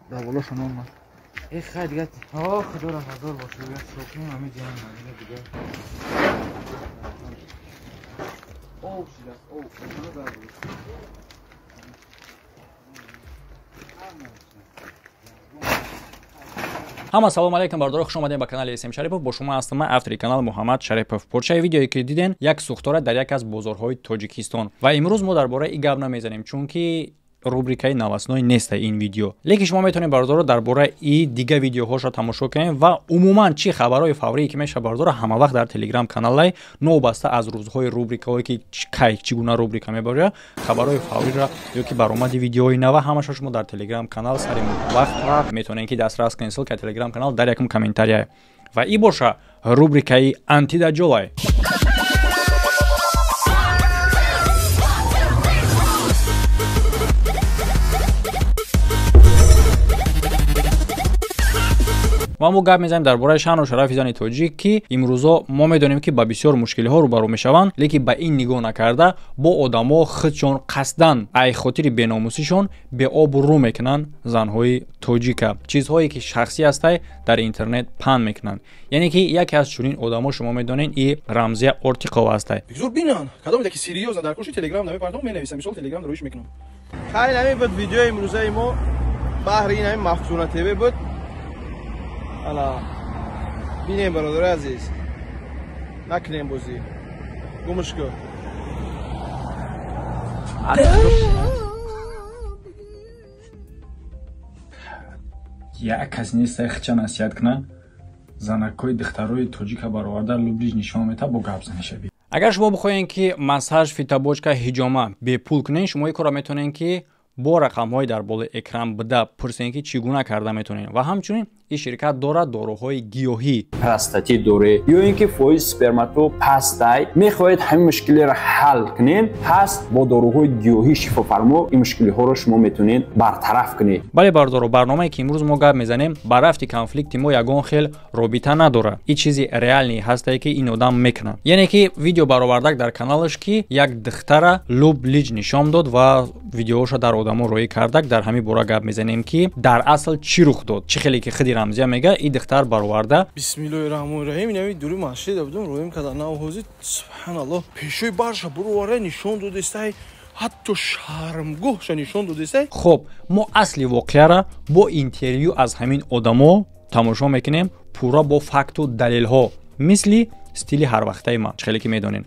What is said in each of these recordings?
Да болошон омад. Э хай дига, о худоро ҳазор бошад, шукрим ҳамин ҷаҳон дига. Об шудааст, об. Ҳама салом алейкум, бародаро, хуш омадем ба канали СМ Шарипов. Бо шумо ҳастам ман, автори канал Муҳаммад Шарипов. Порчаи видеое ки диден, як сӯхтора дар як аз бозорҳои Тоҷикистон. Ва имрӯз мо дар бораи ин гап намезанем, чунки рубрикаи новостной неста ин видео. Лекин шумо метавонед, бародаро, дар бораи и дига видеоҳошро тамошо кунед ва умуман чӣ хабарҳои фаврие ки мешавад, бародаро, ҳама вақт дар телеграм каналай, новобаста аз рӯзҳои рубрикаҳое ки кай чӣ гуна рубрика мебаря, хабарҳои фавриро ё ки баромади видеоҳои нава, ҳамаша шумо дар телеграм канал сари вақт метавонед ки дастрас кунед. Ссылкаи телеграм канал дар якум комментария. Ва и боша рубрикаи антидаҷолай. Ва мо гап мезанем дар бораи шаъну шарафи зани тоҷик, ки имрӯзо мо медонем, ки ба бисёр мушкилиҳо рӯбарӯ мешаванд, лекин ба ин нигоҳ накарда бо одамо худшон қасдан ай хотири беномусишон беобу рӯ мекунанд занҳои тоҷика. Чизҳое ки шахсӣ ҳастай, дар интернет паҳн мекунанд. Яъне ки яке аз чунин одамо, шумо медонед, и Рамзия Ортиқова ҳастай. Бигзор бинанд, кадоме ки серьёзно дар куши телеграм намепартом, менависам, мисол телеграм рӯиш мекунам. Хайр, ҳамин буд видеои имрӯзаи мо, баҳри ин ҳамин Мафтуна ТВ буд. Ана бинем, бародари азиз, накунем бозӣ, гумш кун. Як кас неста хича насиҳат кунад, занакҳои духтарои тоҷика бароварда луближ нишон мета, бо гап занишавӣ. Агар шумо бихоҳед ки массаж, фитобочка, ҳиҷома бепул кунед, шумо ин корро метавонед ки бо рақамҳои дар болои экран буда пурсем, ки чӣ гуна карда метавонем. Ва ҳамчунин ин ширкат дорад доруҳои гиёҳӣ. Простатит доред ё ин ки фоизи спермато пастай, мехоҳед ҳамин мушкилиро ҳал кунед, пас бо доруҳои гиёҳӣ шифофармо ин мушкилиҳоро шумо метавонед бартараф кунед. Бале, бародаро, барномае ки имрӯз мо гап мезанем, ба рафти конфликти мо ягон хел робита надорад. Ин чизи реалӣ ҳастае, ки ин одам мекунад. Яъне ки видео баровардак дар каналаш, ки як духтара луб лиҷ нишон дод ва видеоҳоша дар одамо роӣ кардак. Дар ҳамин бора гап мезанем, ки дар асл чӣ рух дод. Чӣ хеле ки худи Рамзия мега, ин духтар бароварда. Бисмиллоҳи раҳмони раҳим, инами дури масҷида будум, роим када нав ҳозир, субҳаналлоҳ, пешои барша буровара нишон додестай, ҳатто шармгоҳша нишон додестай. Хоб, мо асли воқеаро бо интервю аз ҳамин одамо тамошо мекунем, пурра бо факту далелҳо, мисли стили ҳарвақтаи ман, чӣ хеле ки медонед.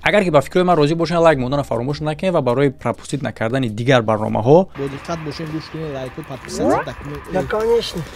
Агар ки ба фикрҳои ман розӣ бошед, лайк монданро фаромӯш накунед ва барои пропустить накардани дигар барномаҳо бо диққат бошед, гӯш кунед, лайку, подписаться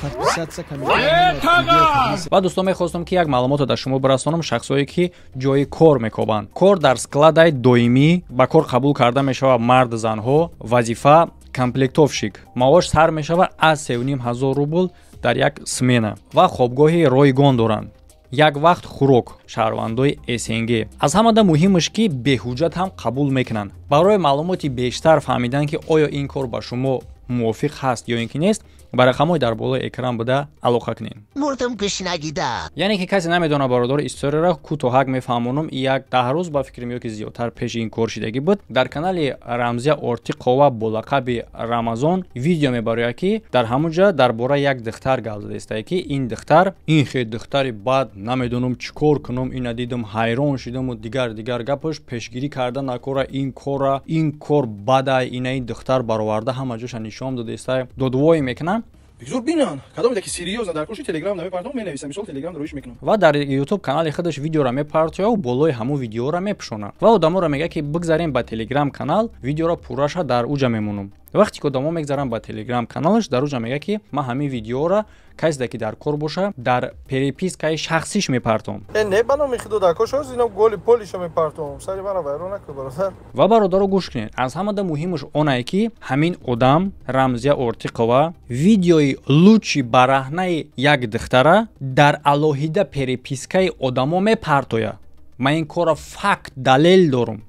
подписаться, комментарий. Ва дӯстон, мехостам ки як маълумотро дар шумо бирасонам. Шахсое ки ҷои кор мекобанд, кор дар складаи доимӣ ба кор қабул карда мешавад мард, занҳо, вазифа комплектовщик, маош сар мешавад аз 3,5 ҳазор рубл дар як смена ва хобгоҳи ройгон доранд, як вақт хӯрок, шаҳрвандои СНГ. Аз ҳамада муҳимаш, ки беҳуҷҷат ҳам қабул мекунанд. Барои маълумоти бештар фаҳмидан, ки оё ин кор ба шумо мувофиқ ҳаст ё ин ки нест, ба рақамҳои дар болои экран буда алоқа кунед. Мурдам гушнагида. Яъне ки касе намедонад, бародаро, историяро кӯтоҳак мефаҳмонам. Як 10 рӯз ба фикрам ё ки зиёдтар пеши ин кор шидагӣ буд. Дар канали Рамзия Ортиқова бо лақаби Рамазон видео мебарояд, ки дар ҳамон ҷа дар бораи як духтар гап задаистае, ки ин духтар ин хел духтари бад, намедонам чӣ кор кунам, ина дидам, ҳайрон шидаму дигар дигар гапаш, пешгирӣ карда накора ин кора, ин кор бадай, ина ин духтар бароварда ҳама ҷоша нишон додаистай, додвоӣ мекунам. Бигзор бинанд, кадоме ки серьёзно дар куши телеграм намепартом, менависам, мисол телеграм рӯиш мекунам. Ва дар ютуб канали худаш видеоро мепартояв, болои ҳамун видеоро мепӯшонад ва одаморо мегӯяд, ки бигзарем ба телеграм канал, видеоро пурраша дар уҷа мемонам. Вақте ки одамо мегзаранд ба телеграм каналаш, дар уҷа мегӯяд, ки ман ҳамин видеоро касе ки дар кор боша, дар перепискаи шахсиш мепартом. Э не, ба номи худо, дар кор шоз ино голи полиша мепартом, сари мара вайрон накун, бародар. Ва бародаро, гӯш кунед, аз ҳамада муҳимаш онае, ки ҳамин одам Рамзия Ортиқова видеои лучи бараҳнаи як духтара дар алоҳида перепискаи одамо мепартояд. Ман ин корро факт далел дорам.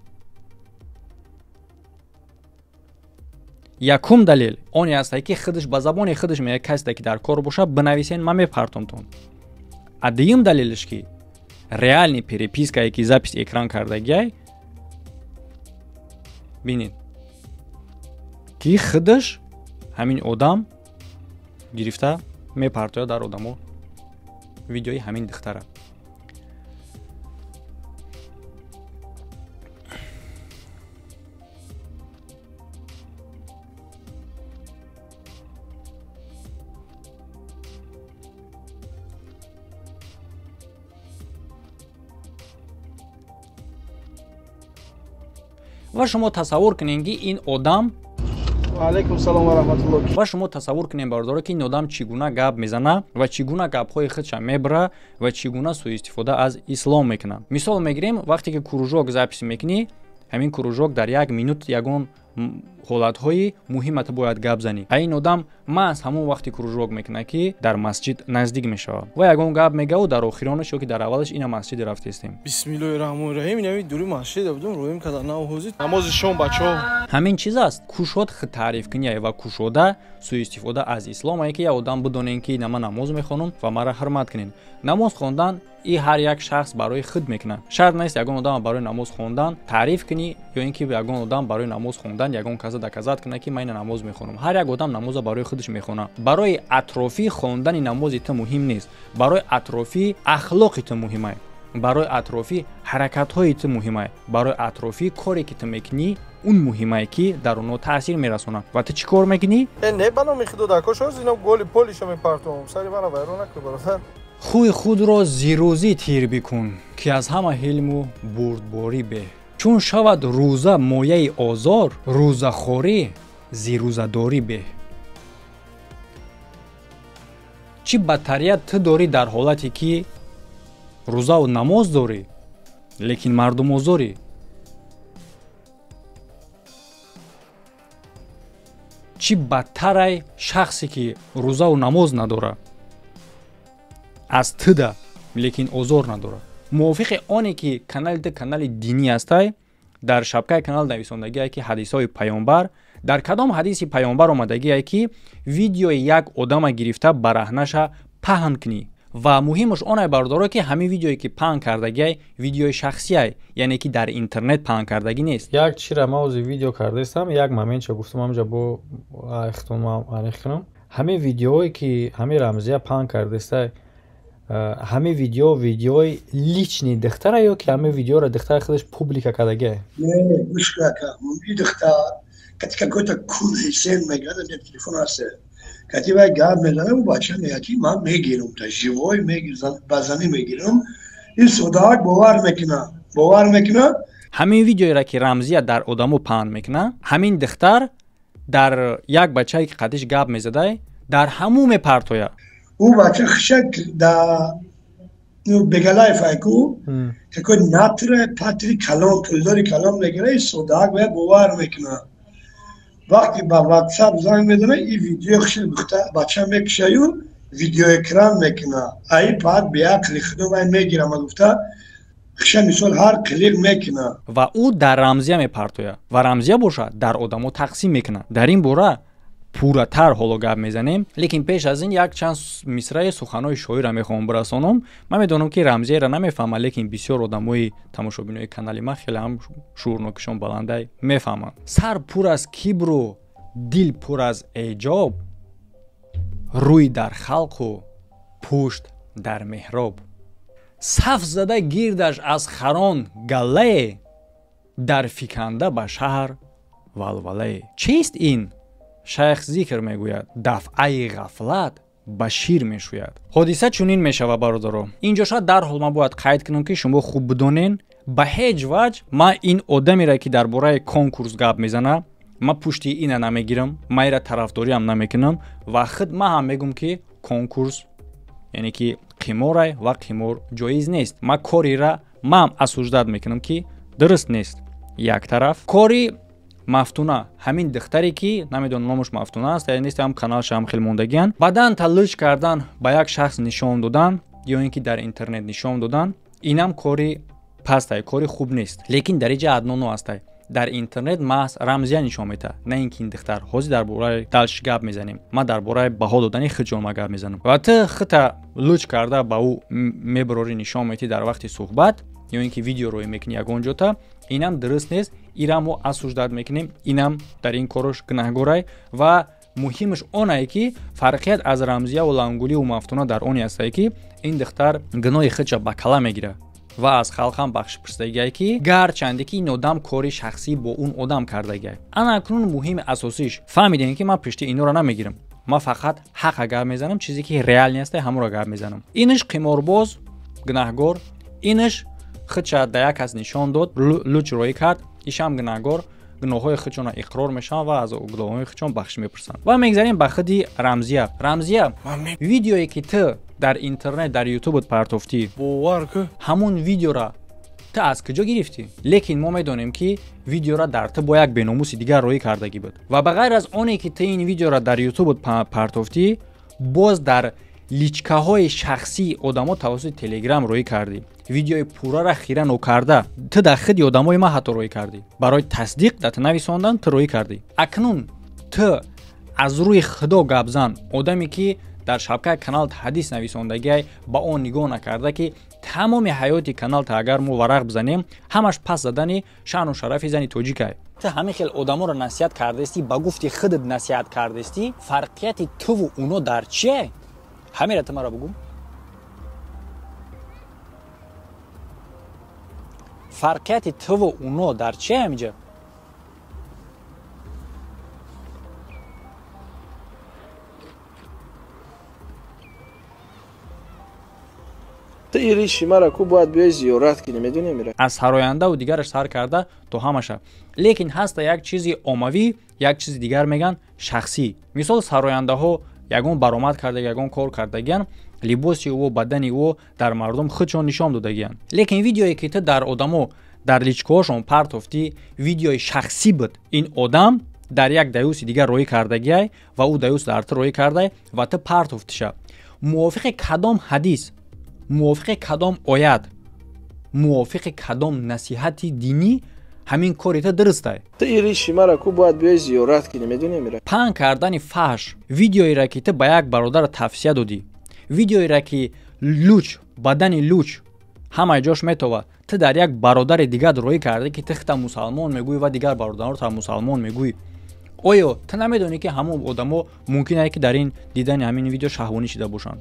Якум далел оне ҳастае, ки худаш ба забони худаш мегӯяд, касе ки дар кор бошад, бинависен, ман мепартомтон. А дуюм далелаш, ки реальный перепискае, ки запись экран кардагиай, бинед, ки худаш ҳамин одам Гирифта мепартояд дар одамо видеои ҳамин духтара. Ва шумо тасаввур кунед, ки ин одам, Алайкум салом ва раҳматуллоҳ. Ва шумо тасаввур кунед, бародаро, ки ин одам чӣ гуна гап мезана ва чӣ гуна гапҳои худша мебара ва чӣ гуна суистифода аз ислом мекунад. Мисол мегирем, вақте ки кружок запись мекунӣ, ҳамин кружок дар як минут ягон ҳолатҳои муҳимата бояд гап занӣ. А ин одам маҳз ҳамон вақти кружок мекунад, ки дар масҷид наздик мешавад ва ягон гап мегаву дар охиронаш ё ки дар аввалаш ина масҷид рафтестем. Бисмиллоҳи раҳмони раҳим. Инами дури масҷид будум, рӯим када нав ҳозир намози шом, бачаҳо. Ҳамин чиз аст, кушод худ таъриф кунӣ ва кушода суистифода аз ислом ае, ки як одам бидонем, ки ина ман намоз мехонам ва маро ҳурмат кунед. Намоз хондан и ҳар як шахс барои худ мекунад. Шарт нест ягон одам барои намоз хондан таъриф кунӣ ё ин ки ягон одам барои намоз хондан ягон каса доказат кунад, ки ман ина намоз мехонам. Ҳар як одам намоза барои худаш мехонад. Барои атрофӣ хондани намози ту муҳим нест, барои атрофӣ ахлоқи ту муҳимай, барои атрофӣ ҳаракатҳои ту муҳимай, барои атрофӣ коре ки ту мекунӣ он муҳимае, ки дар онҳо таъсир мерасонад. Ва ту чӣ кор мекунӣ? Не, ба номи худо, дар кош ҳозир инам голи полиша мепартом, сари мана вайрон накун, бародар. Хӯи худро зирӯзӣ тир бикун, ки аз ҳама ҳилму бурдборӣ беҳ. Чун шавад рӯза мояи озор, рӯзахорӣ зирӯзадорӣ беҳ. Чӣ бадтарият ту дорӣ дар ҳолате ки рӯзаву намоз дорӣ, лекин мардумозорӣ? Чӣ бадтарай шахсе ки рӯзаву намоз надора аз туда, лекин озор надорад? Мувофиқи оне ки канали ту канали динӣ ҳастай, дар шабкаи канал нависондагие, ки ҳадисҳои паёмбар, дар кадом ҳадиси паёмбар омадагие, ки видеои як одама гирифта бараҳнаша паҳн кунӣ? Ва муҳимаш оне, бародаро, ки ҳамин видеое ки паҳн кардагиай, видеои шахсиай, яъне ки дар интернет паҳн кардагӣ нест. Як чира ма ози видео кардаистам, як моментша гуфтам, ҳамҷа бо ихтом аниқ кунам. Ҳамин видеое ки ҳамин Рамзия паҳн кардаистай, ҳамин видео видеои личный духтара ё ки ҳамин видеоро духтар худаш публика кардагиай? Не, гӯш кун, ака, и духтар кати какой-то кун Ҳусен мегӯяд, телефон ҳаст, кати вай гап мезанад, ӯ бача мегӯяд, ки ман мегирам, та живой ба занӣ мегирам. Ин содаак бовар мекунад, бовар мекунад. Ҳамин видеоеро ки Рамзия дар одамо паҳн мекунад, ҳамин духтар дар як бачае ки қадиш гап мезадай, дар ҳамун мепартояд. Ӯ бача хишак да Бегалаев айку такой натра патри калон, пулдори калон мегира, и содаак вай бовар мекунад. Вақте ба ватсап занг мезанад, и видео хишак бача мекушаю, видеоэкран мекунад. Аи паат беақли худо вай мегира, ма гуфта хиша мисол ҳар қилиқ мекунад. Ва ӯ дар Рамзия мепартояд ва Рамзия бошад дар одамо тақсим мекунад. Дар ин бора пурратар ҳоло гап мезанем, лекин пеш аз ин якчанд мисраи суханҳои шоирро мехоҳам бирасонам. Ман медонам, ки Рамзияро намефаҳмам, лекин бисёр одамои тамошобинои канали ман хеле ҳам шуурнокишон баландай мефаҳманд. Сар пур аз кибру дил пур аз эҷоб, рӯй дар халқу пушт дар меҳроб. Саф зада гирдаш аз харон галлае, дар фиканда ба шаҳр валвалае. Чист ин? Шайх зикр мегӯяд, дафъаи ғафлат ба шир мешӯяд. Ҳодиса чунин мешавад, бародаро. Инҷо шояд дарҳол ман бояд қайд кунам, ки шумо хуб бидонен, ба ҳеҷ ваҷ ман ин одамеро, ки дар бораи конкурс гап мезанад, ман пушти ина намегирам, ман ира тарафдориам намекунам ва худ ман ҳам мегӯм, ки конкурс яъне ки қиморай ва қимор ҷоиз нест. Ман корира ман осуждать мекунам, ки дуруст нест. Як тараф кори Мафтуна, ҳамин духтаре ки намедонам номаш Мафтуна аст я нест, ҳам каналша ҳам хеле мондагиян, баъдан таллӯч кардан, ба як шахс нишон додан ё ин ки дар интернет нишон додан, инам кори пастай, кори хуб нест. Лекин дар иҷа адноно ҳастай, дар интернет маҳз Рамзия нишон метаҳад, на ин ки ин духтар. Ҳозир дар бораи дальше гап мезанем, ман дар бораи баҳо додани худ ҷонма гап мезанам. Ва ту хута лӯч карда ба ӯ мебарорӣ, нишон метӣ дар вақти суҳбат ё ин ки видео рӯй мекунӣ ягон ҷота, инам дуруст нест. Ира мо осуждать мекунем, инам дар ин корош гунаҳгорай. Ва Муҳимаш онае ки фарқият аз Рамзияву Лангуливу Мафтуна дар оне астае ки ин духтар гуноҳи худша ба кала мегирад ва аз халқ ҳам бахшиш пурсидагие ки гарчанде ки ин одам кори шахсӣ бо он одам кардагиай. Ана акнун муҳими асосиш фаҳмидем ки ман пишти инора намегирам, ман фақат ҳақа гап мезанам, чизе ки реал несте ҳамонро гап мезанам. Инаш қиморбоз гунаҳгор, инаш худша да як кас нишон дод, луч роӣ кард, ишам гунаҳгор, гуноҳҳои худшонро иқрор мешаванд ва аз гуноҳҳои худшон бахшиш мепурсанд. Ва мегзарем ба худи Рамзия. Рамзия, видеое ки ту дар интернет, дар ютубот партофтӣ, бовар ку, ҳамон видеора ту аз куҷо гирифтӣ? Лекин мо медонем ки видеора дар ту бо як беномуси дигар роӣ кардагӣ буд ва ба ғайр аз оне ки ту ин видеора дар ютубот партофтӣ, боз дар личкаҳои шахсии одамо тавассути телеграм роӣ кардӣ. Видеои пуррара хира нокарда ту дар худи одамои ман ҳатто роӣ кардӣ, барои тасдиқ дар ту нависондан ту роӣ кардӣ. Акнун ту аз рӯи худо гап зан, одаме ки дар шабакаи каналт ҳадис нависондагиай ба он нигоҳ накарда ки тамоми ҳаёти каналта агар мо варақ бизанем, ҳамаш пас задани шаъну шарафи зани тоҷикай. Ту ҳамин хел одаморо насиҳат кардастӣ, ба гуфти худат насиҳат кардастӣ, фарқияти туву уно дар чие? Ҳамеро ту маро бугӯ. Фарқияти туву уно дар чие ҳамиҷа? Аз сарояндаву дигараш сар карда то ҳамаша. Лекин ҳаста як чизи оммавӣ, як чизи дигар меган шахсӣ. Мисол сарояндаҳо ягон баромад карда, ягон кор кардагиян, либоси ӯ, бадани ӯ дар мардум худшон нишон додагиян. Лекин видеое ки ту дар одамо дар личкаҳошон партофтӣ, видеои шахсӣ буд. Ин одам дар як даюси дигар роӣ кардагиай ва ӯ даюс дар ту роӣ кардай ва ту партофтиша. Мувофиқи кадом ҳадис, мувофиқи кадом оят, мувофиқи кадом насиҳати динӣ ҳамин кори ту дурустай? Паҳн кардани фаҳш, видеоеро ки ту ба як бародар тавсия додӣ, видеоеро ки луч, бадани луч ҳамаи ҷош метовад, ту дар як бародари дигар роӣ кардӣ ки ту худта мусалмон мегӯӣ ва дигар бародаронро мусалмон мегӯӣ. Оё ту намедонӣ ки ҳамон одамо мумкин ае ки дар ин дидани ҳамин видео шаҳвонӣ шида бошанд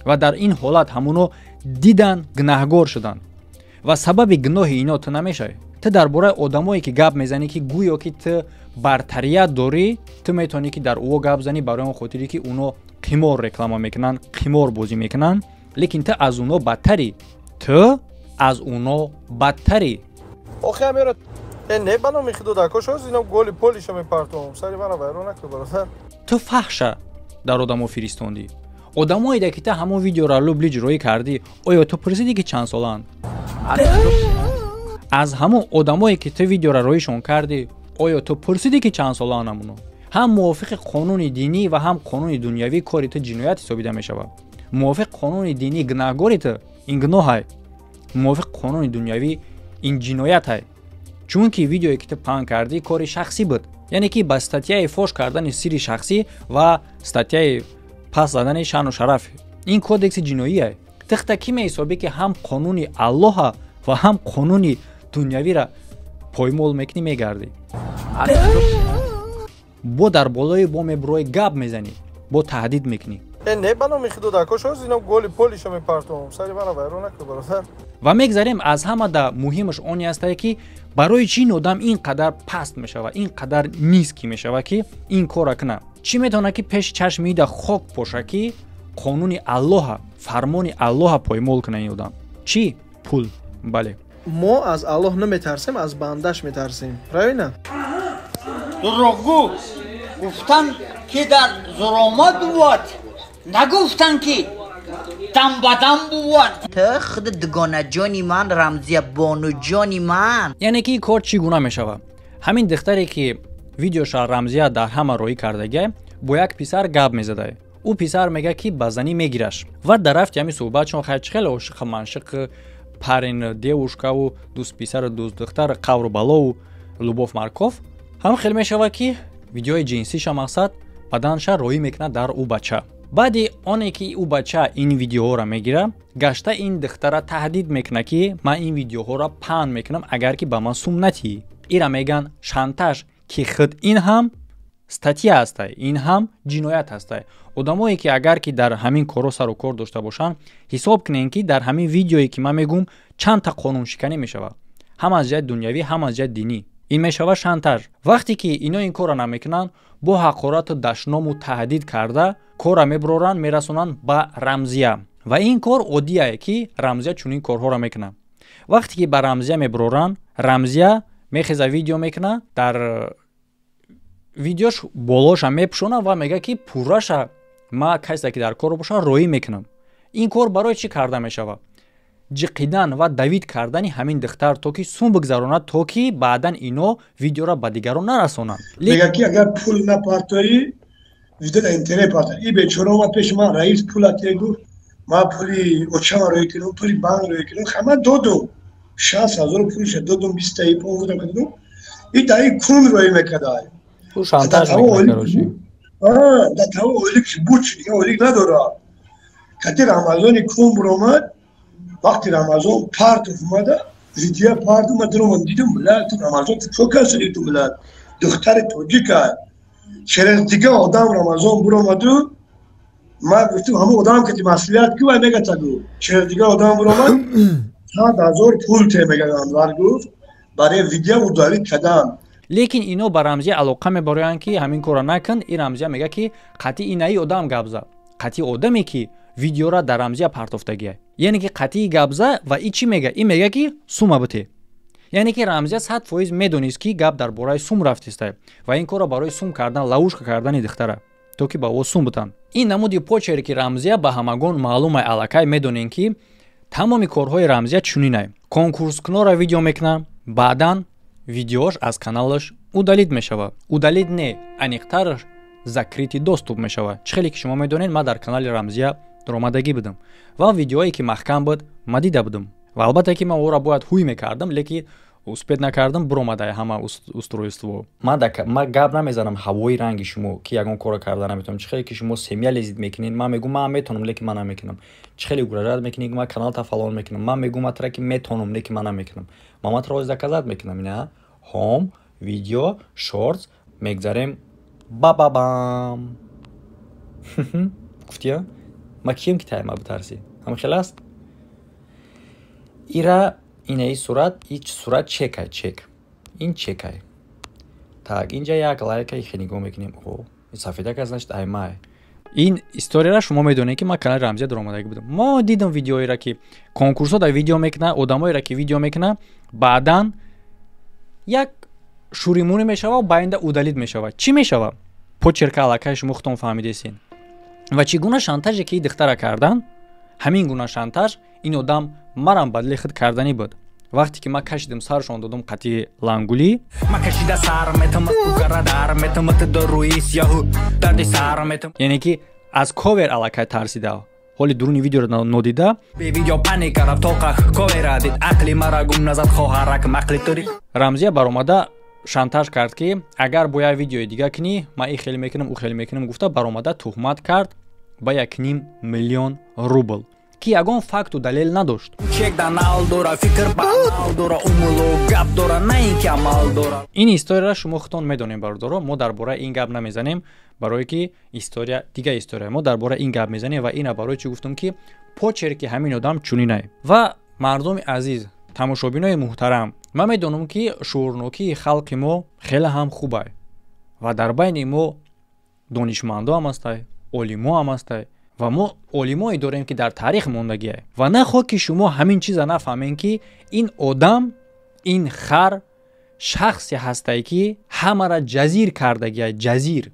ва дар ин ҳолат ҳамоно дидан гунаҳгор шуданд ва сабаби гуноҳи ино ту намешавӣ? Ту дар бораи одамое ки гап мезанӣ ки гӯё ки ту бартарият дорӣ, ту метавонӣ ки дар ӯо гап занӣ барои он хотире ки уно қимор реклама мекунанд, қимор бозӣ мекунанд, лекин ту аз уно бадтарӣ. Ту аз уно бадтарӣ. Охи амира не ба номи худо дакош ҳоз ино голи полиша мепартом, сари мана вайрон накун бародар. Ту фаҳша дар одамо фиристондӣ. Одамоеда ки ту ҳамон видеоро лублиҷ роӣ кардӣ, оё ту пурсидӣ ки чанд солаанд? Аз ҳамон одамое ки ту видеоро роишон кардӣ, оё ту пурсидӣ ки чанд солаанд ҳамоно? Ҳам мувофиқи қонуни динӣ ва ҳам қонуни дунявӣ кори ту ҷиноят ҳисобида мешавад. Мувофиқи қонуни динӣ гунаҳгори ту ин гуноҳай, мувофиқи қонуни дунявӣ ин ҷиноятай. Чунки видеое ки ту паҳн кардӣ кори шахсӣ буд, яъне ки ба статьяи фош кардани сирри шахсӣ ва статьяи пас задани шаъну шараф. Ин кодекси ҷиноие. Тихта кӣ меҳисобӣ ки ҳам қонуни Аллоҳа ва ҳам қонуни дунявиро поймол мекунӣ, мегардӣ. Бо дар болои бо мебурои гап мезанӣ, бо таҳдид мекунӣ. Не ба номи худо дакош ҳоз ино голи полиша мепартом, сари мана вайрон накун бародар. Ва мегзарем аз ҳама да муҳимаш оне астае ки барои чӣ ин одам ин қадар паст мешавад, ин қадар низкӣ мешавад ки ин корра кунад? Чӣ метавонад ки пеши чашми ида хок поша ки қонуни Аллоҳа, фармони Аллоҳа поймол кунад ин одам? Чӣ? Пул. Бале. Мо аз Аллоҳ наметарсем, аз бандаш метарсем. Правильно? Дурӯғгӯ гуфтан ки дар зуромат бувад, нагуфтан ки дам ба дам бувад. Ту худ дугонаҷони ман, Рамзия бонуҷони ман. Яъне ки кор чӣ гуна мешавад? Ҳамин духтаре ки видеоша Рамзия дар ҳама роӣ кардагиай, бо як писар гап мезадай. Ӯ писар мегӯяд ки ба занӣ мегираш ва дар рафти ҳамин суҳбатшон хай чӣ хеле ошиқу маншиқ, парин девушкаву дӯст писару дӯст духтар, қавру балову любов марков ҳам хел мешавад ки видеои ҷинсиша мақсад баданша роӣ мекунад дар ӯ бача. Баъди оне ки ӯ бача ин видеоҳоро мегирад, гашта ин духтара таҳдид мекунад ки ман ин видеоҳоро паҳн мекунам агар ки ба ман сум натиҳӣ. Ира мегӯянд шантаж, ки худ ин ҳам статья ҳастай, ин ҳам ҷиноят ҳастай. Одамое ки агар ки дар ҳамин корҳо сару кор дошта бошанд, ҳисоб кунем, ки дар ҳамин видеое ки ман мегӯм, чандта қонуншиканӣ мешавад, ҳам аз ҷиҳати дунявӣ, ҳам аз ҷиҳати динӣ. Ин мешавад шантаж. Вақте ки ино ин корро намекунанд, бо ҳақорату дашному таҳдид карда корра мебуроранд, мерасонанд ба Рамзия. Ва ин кор оддие, ки Рамзия чунин корҳоро мекунад. Вақте ки ба Рамзия мебуроранд, Рамзия мехеза, видео мекунад, дар видеош болоша мепӯшонад ва мегӯяд, ки пурраша ма касе ки дар кор боша, роӣ мекунам. Ин кор барои чӣ карда мешавад? Ҷиқидан ва давить кардани ҳамин духтар, то ки сум бигзаронад, то ки баъдан ино видеоро ба дигарон нарасонанд. Мега, ки агар пул напартоӣ, видео дар интернет партоӣ. И бечора омад пеши ман: «Раис, пула те», гуфт, «ман пули очама роӣ кунам, пули банк роӣ кунам». Ҳама додум, 60 000 пулиша додум, бистаи понздаҳ додум. И дар ин кун роӣ мекардай. Шантаж мекунад, короче. Дар таво ойлик буд, дига ойлик надорад. Кати Рамазони кун буромад. Вақти Рамазон партов омада, видео партов, ма дуромад, дидум: «Била, ту Рамазон, ту чо касуди? Ту, била, духтари тоҷика». Через дига одам Рамазон буромаду, ман гуфтум, ҳамон одам кати маслиҳат ки вай мега, тагу через дига одам буромад, 100 000 пул те, мега, Анвар гуфт, барои видео удалить кардам. Лекин ино ба Рамзия алоқа мебароянд, ки ҳамин корро накун. Ин Рамзия мега, ки қатъи инаи одам гап зад, қатъи одаме ки видеора дар Рамзия партофтагия, яъне ки қатъии гап зад. Ва и чӣ мега? Ин мега, ки сума бите. Яъне ки Рамзия 100% медонист, ки гап дар бораи сум рафтиста ва ин корро барои сум кардан, ловушка кардани духтара, то ки ба ӯ сум битанд. Ин намуди почерки Рамзия ба ҳамагон маълумай, аллакай медонем, ки тамоми корҳои Рамзия чунинай: конкурскунора видео мекунад, баъдан видеош аз каналаш удалить мешавад. Удалить не, аниқтараш закрытый доступ мешавад. Чӣ хеле ки шумо медонед, ман дар канали Рамзия ромадагӣ будам ва видеое ки маҳкам буд, ма дида будам. Ва албатта ки ман ӯро бояд ҳуй мекардам, лекин успеть накардам, буромадай ҳама устройство. Ма гап намезанам ҳавои ранги шумо, ки ягон корро карда наметавонам. Чӣ хеле ки шумо семья лезить мекунед, ман мегӯм, ман метавонам, лекин ман намекунам. Чӣ хеле угрожать мекунед, ман каналта фалон мекунам, ман мегӯм матра, ки метавонам, лекин ман намекунам. Ман матра ҳозир доказать мекунам. Ина home, видео, shorts мегзарем, ба-ба-бам. Гуфтия, ма кием, ки тайма битарсӣ? Ҳама хел аст. Ира инаи сурат, и сурат чекай, чек, ин чекай. Так, инҷа як лайка хе нигоҳ мекунем. О, сафедак аст, значит, аймай. Ин историяра шумо медонед, ки ман канали Рамзия даромадагӣ будам. Мо дидам видеоеро, ки конкурсҳо дар видео мекунад, одамоеро ки видео мекунад, баъдан як шуримурӣ мешава, баинда удалить мешавад. Чӣ мешавад? Почерка аллакай шумо худтон фаҳмидесин. Ва чӣ гуна шантаже ки духтара кардан, ҳамин гуна шантаж ин одам марам бадли худ карданӣ буд. Вақте ки ман кашидим, саршон додум қатъи лангулӣ. Яъне ки аз ковер аллакай тарсида, ҳоли дуруни видеоро нодида. Рамзия баромада шантаж кард, ки агар бо як видеои дига кунӣ, ман ин хеле мекунам, ӯ хеле мекунам, гуфта баромада туҳмат кард ба 1,5 миллион рубл, ки ягон факту далел надошт. Ин историяро шумо худтон медонем, бародаро. Мо дар бораи ин гап намезанем, барое ки история дига история. Мо дар бораи ин гап мезанем ва ина барои чӣ гуфтам, ки почерки ҳамин одам чунинай. Ва мардуми азиз, тамошобинои муҳтарам, ман медонам, ки шуурнокии халқи мо хеле ҳам хубай ва дар байни мо донишмандо ҳам ҳастай, олимо ҳам ҳастай ва мо олимое дорем, ки дар таърих мондагиай. Ва нахоҳ ки шумо ҳамин чиза нафаҳмем, ки ин одам, ин хар шахсе ҳастай, ки ҳамара ҷазир кардагиай, ҷазир.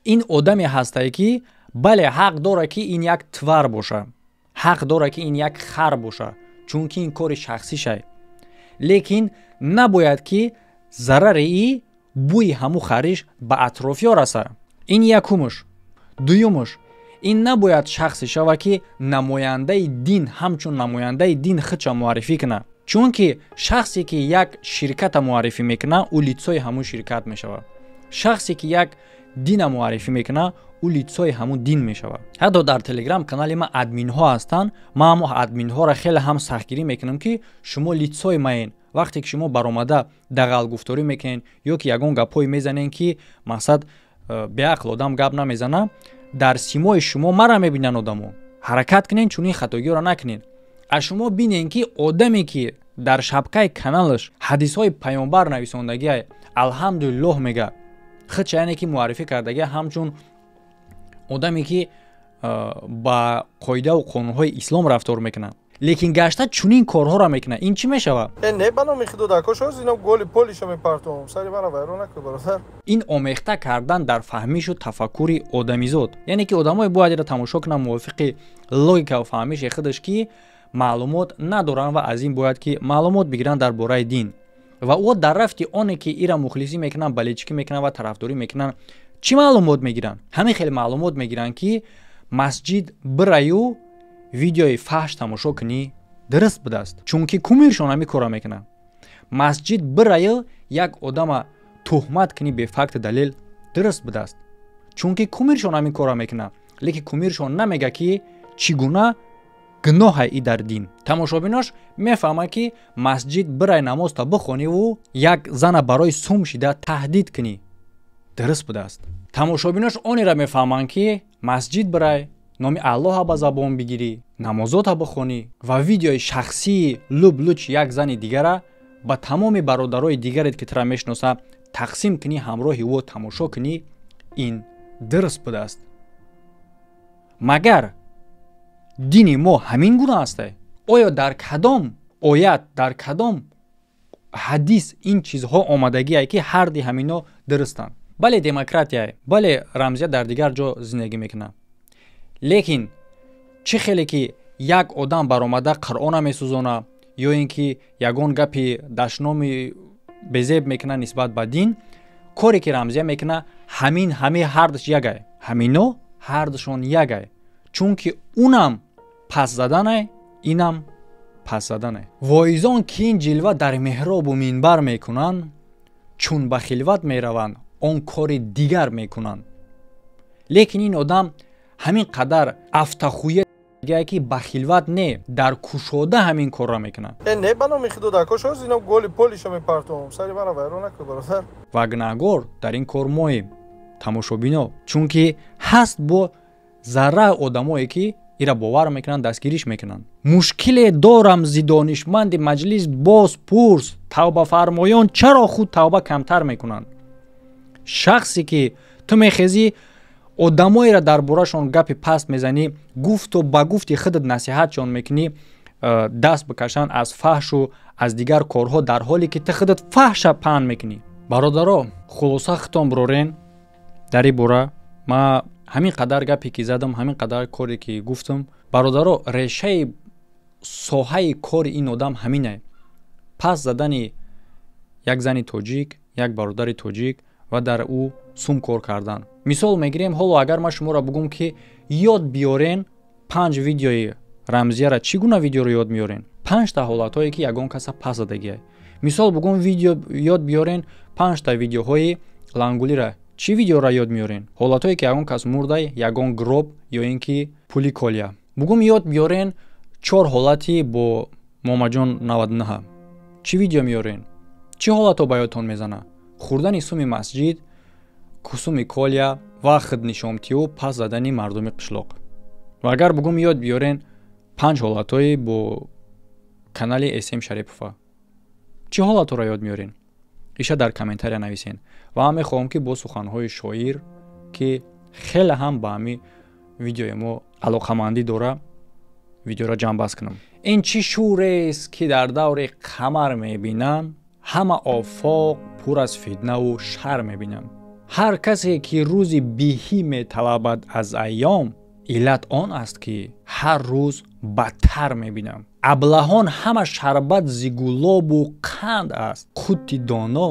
Ин одаме ҳастай, ки бале, ҳақ дорад, ки ин як тварь боша, ҳақ дорад, ки ин як хар боша, чунки ин кори шахсишай. Лекин набояд, ки зарари и бӯи ҳаму хариш ба атрофиё раса. Ин якумуш. Дуюмуш, ин набояд шахсе шава, ки намояндаи дин, ҳамчун намояндаи дин худша муаррифӣ кунад, чунки шахсе ки як ширката муаррифӣ мекунад, ӯ лицои ҳамун ширкат мешавад. Шахсе ки як дина муаррифӣ мекунад, ӯ лицои ҳамун дин мешавад. Ҳатто дар телеграм канали ман админҳо ҳастанд. Ман ҳамо админҳоро хеле ҳам сахтгирӣ мекунам, ки шумо лицои маен. Вақте ки шумо баромада дағалгуфторӣ мекунед ё ки ягон гапҳое мезанед, ки мақсад беақл одам гап намезана, дар симои шумо мара мебинанд одамо. Ҳаракат кунед, чунин хатогиҳоро накунед. Аз шумо бинед, ки одаме, ки дар шабкаи каналаш ҳадисҳои паёмбар нависондагиа, алҳамдулиллоҳ мега, худша яъне ки муаррифӣ кардагия ҳамчун одаме, ки ба қоидаву қонунҳои ислом рафтор мекунад, лекин гашта чунин корҳоро мекунад, ин чӣ мешавад? Не, ба номи худо, дакош, ино голи полиша мепартом, сари мана вайрон накун, бародар. Ин омехта кардан дар фаҳмишу тафаккури одамизод, яъне ки одамое бояд ира тамошо кунанд мувофиқи логикаву фаҳмиши худаш, ки маълумот надоранд ва аз ин бояд ки маълумот бигиранд дар бораи дин. Ва ӯ дар рафти оне ки ира мухлисӣ мекунанд, балечикӣ мекунанд ва тарафдорӣ мекунанд, чӣ маълумот мегиранд? Ҳамин хеле маълумот мегиранд, ки масҷид бираю видеои фаҳш тамошо кунӣ дуруст будааст, чунки кумиршон ҳамин корро мекунанд. Масҷид бираю як одама туҳмат кунӣ бефакту далел дуруст будааст, чунки кумиршон ҳамин корро мекунад. Лекин кумиршон намега, ки чӣ гуна гуноҳа и дар дин. Тамошобинош мефаҳмад, ки масҷид бирай намозта бихониву як зана барои сум шида таҳдид кунӣ дуруст будааст. Тамошобинош онеро мефаҳманд, ки масҷид бирай, номи Аллоҳа ба забон бигирӣ, намозота бихонӣ ва видеои шахсии луб-луч як зани дигара ба тамоми бародарои дигарет, ки тура мешиноса, тақсим кунӣ, ҳамроҳи ӯ тамошо кунӣ, ин дуруст будааст. Магар дини мо ҳамин гуна аст? Оё дар кадом оят, дар кадом ҳадис ин чизҳо омадагие, ки ҳарди ҳамино дурустанд? Бале, демократия, бале, Рамзия дар дигар ҷо зиндагӣ мекунад, лекин чӣ хеле ки як одам баромада Қуръона месӯзона ё ин ки ягон гапи дашноми безеб мекунад нисбат ба дин, коре ки Рамзия мекунад, ҳамин ҳами ҳардаш ягай, ҳамино ҳардашон ягай, чунки унам пас заданай, инам пас заданай. Воизон, ки ин ҷилва дар меҳробу минбар мекунанд, чун ба хилват мераванд, он кори дигар мекунанд. Лекин ин одам ҳамин қадар афтахӯя, ки ба хилват не, дар кушода ҳамин корро мекунад. Не, ба номи худо, дакош, ино голи полиша мепартом, сари мана вайрон накун, бародар. Ва гунаҳгор дар ин кор моем, тамошобино, чунки ҳаст бо зарра одамое, ки ира бовар мекунанд, дастгириш мекунанд. Мушкиле дорам зи донишманди маҷлис боз пурс, тавбафармоён чаро худ тавба камтар мекунанд? Шахсе ки ту мехезӣ, одамоеро дар борашон гапи паст мезанӣ, гуфту ба гуфти худат насиҳатшон мекунӣ даст бикашанд аз фаҳшу аз дигар корҳо, дар ҳоле ки ту худат фаҳша паҳн мекунӣ. Бародаро, хулоса хитом бирорен дар ин бора. Ма ҳамин қадар гапе ки задам, ҳамин қадар коре ки гуфтам, бародаро, решаи соҳаи кори ин одам ҳаминае: пас задани як зани тоҷик, як бародари тоҷик ва дар ӯ сум кор кардан. Мисол мегирем, ҳоло агар ман шуморо бугум, ки ёд биёрен панҷ видеои Рамзияра, чӣ гуна видеоро ёд меёрен? Панҷта ҳолатҳое, ки ягон каса пас задагиай. Мисол бугум, видео ёд биёрен панҷта видеоҳои Лангулира, чӣ видеоро ёд меёрен? Ҳолатҳое, ки ягон кас мурдай, ягон гроб ё ин ки пули колия. Бугум, ёд биёрен чор ҳолати бо Момаҷон 99, чӣ видео меёрен? Чӣ ҳолатҳо ба ёдтон мезана? Хӯрдани суми масҷид, кусуми колия ва худнишомтию пас задани мардуми қишлоқ. Ва агар бугум, ёд биёрен панҷ ҳолатҳои бо канали См Шарипова, чӣ ҳолатҳоро ёд меёрен? Иша дар комментария нависен. Ва ман мехоҳам, ки бо суханҳои шоир, ки хеле ҳам ба ҳами видеои мо алоқамандӣ дора, видеоро ҷамъбаст кунам. Ин чӣ шӯрест, ки дар даври қамар мебинам, ҳама офоқ пур аз фитнаву шар мебинам. Ҳар касе ки рӯзи биҳӣ металабад аз айём, иллат он аст, ки ҳар рӯз бадтар мебинам. Аблаҳон ҳама шарбат зи гулобу қанд аст, қути доно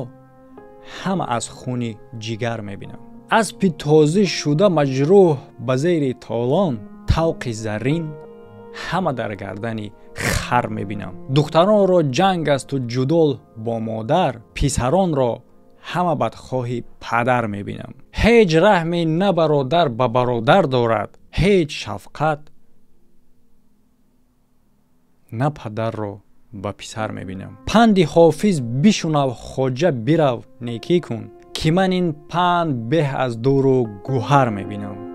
ҳама аз хуни ҷигар мебинам. Аспи тозӣ шуда маҷрӯҳ ба зери толон, тавқи заррин ҳама дар гардани хар мебинам. Духтаронро ҷанг асту ҷудол бо модар, писаронро ҳама бадхоҳи падар мебинам. Ҳеҷ раҳме на бародар ба бародар дорад, ҳеҷ шафқат на падарро Ба писар мебинам. Панди Ҳофиз бишунав, хоҷа, бирав, некӣ кун, ки ман ин панд беҳ аз дуру гӯҳар мебинам.